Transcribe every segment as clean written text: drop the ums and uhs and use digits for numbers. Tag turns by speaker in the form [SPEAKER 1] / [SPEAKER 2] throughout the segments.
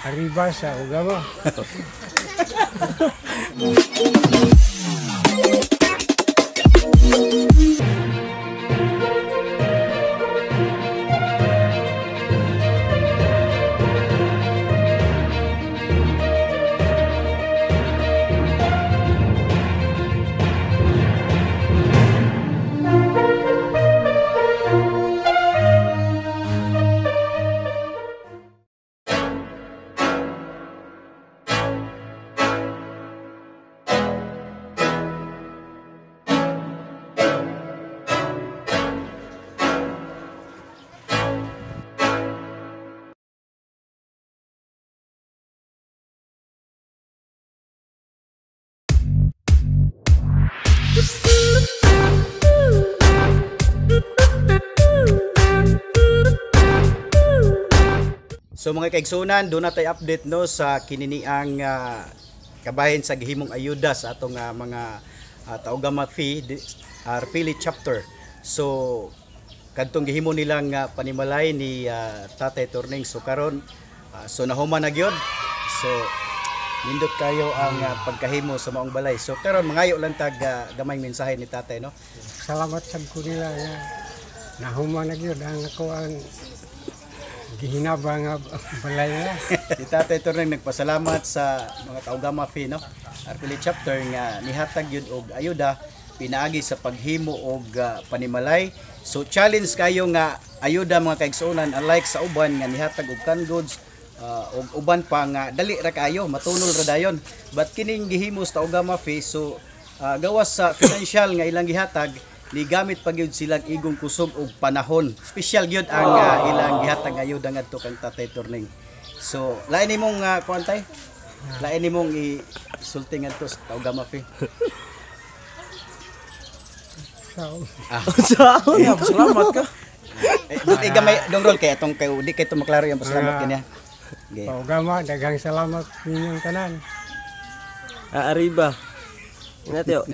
[SPEAKER 1] Arriba sa Ugama.
[SPEAKER 2] So mga kaigsunan, doon na tayo update no sa kininiang kabahin sa gihimong ayuda sa atong mga Taugama Fee Arpili chapter. So kadtong gihimo nilang panimalay ni Tatay Turning, so karon so nahuman na gyud. So nindot kayo ang pagkahimo sa maong balay. So karon mangayo lang tag gamay mensahe ni Tatay no.
[SPEAKER 1] Salamat sad ko nila nga nahuman na gyud ang ako ang gihinaba nga balay nila.
[SPEAKER 2] Si Tatay Turning nagpasalamat sa mga Taugama Fee no, Arpili chapter nga nihatag yun og ayuda pinaagi sa paghimo og panimalay. So challenge kayo nga ayuda mga kaigsuonan, unlike sa uban nga nihatag og canned goods og uban pa nga dali ra kaayo matunol ra dayon. But kining gihimo sa Taugama Fee, so gawas sa financial nga ilang gihatag, ni gamit pa gyud silang igong kusog og panahon. Special gyud ang ilang gihatag ayuda ngadto kang Tatay Turning. So lain nimong kuan tay? Lain nimong isulti ngadto sa Taugama Fee.
[SPEAKER 1] So,
[SPEAKER 3] Yeah, salamat ka.
[SPEAKER 2] Eh, but gamay dong rol kay atong kay di kay to maklaro yung pasalamat kaniya. Okay.
[SPEAKER 1] Taugama, daghang salamat ninyong tanan.
[SPEAKER 4] Arriba. Ingat yo.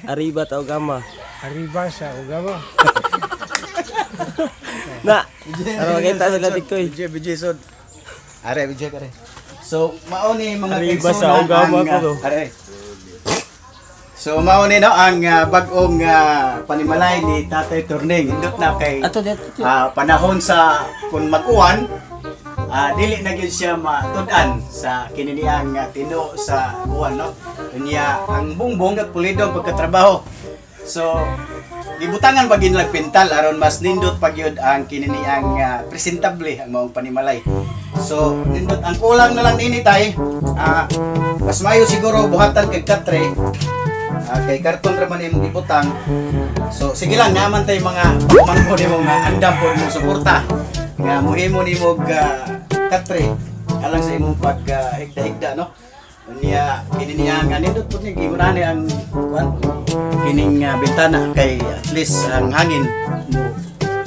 [SPEAKER 4] Arriba Taugama.
[SPEAKER 1] Arriba sa Ugama.
[SPEAKER 4] Na. Ano makita sa latik ko.
[SPEAKER 2] BJ BJ so. Are BJ kare. So mao ni mga
[SPEAKER 4] Arriba sa Ugama
[SPEAKER 2] ang,
[SPEAKER 4] ko, do.
[SPEAKER 2] Are. So mao ni no ang bag-ong panimalay ni Tatay Turning. Hindot na kay panahon sa kung mag-uwan, dili na gyud siya matud-an sa kininiang tino sa uwan no. Unya ang bungbong at pulido ang pagkatrabaho. So gibutangan pa gyud pintal aron mas nindot pa gyud ang kininiang presentable ang maong panimalay. So nindot ang kulang na lang nini tay, mas maayo siguro buhatan kag katre. Kay karton ra man imong gibutang. So sige lang naman tay mga pamangko nimo nga andam pod mo suporta nga muhimo nimo og katre alang sa imong pag higda-higda no. Unya kini niya nga nindot pud ni gigunani ang kuan kining bintana kay at least ang hangin mo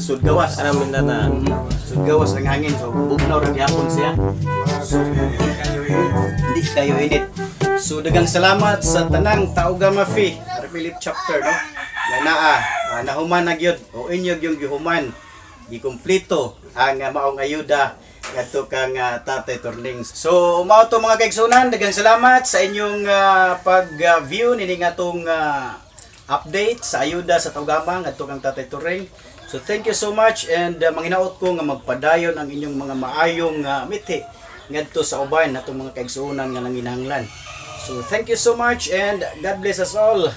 [SPEAKER 2] sudgawas.
[SPEAKER 4] Anong bintana?
[SPEAKER 2] Sudgawas ang hangin, so bugnaw ra gyapon siya. So hindi kayo init. So daghang salamat sa tanang Taugama Fee Arpilip chapter no. Nga naa nahuman na gyud o inyo gyung gihuman, gikumpleto ang maong ayuda ngadto kang Tatay Turning. So mao to mga kaigsunan, daghang salamat sa inyong pag-view nining atong update sa ayuda sa Taugama ngadto kang Tatay Turning. So thank you so much and manginaot ko nga magpadayon ang inyong mga maayong mithi ngadto sa uban atong mga kaigsuonan nga nanginahanglan. So thank you so much and God bless us all.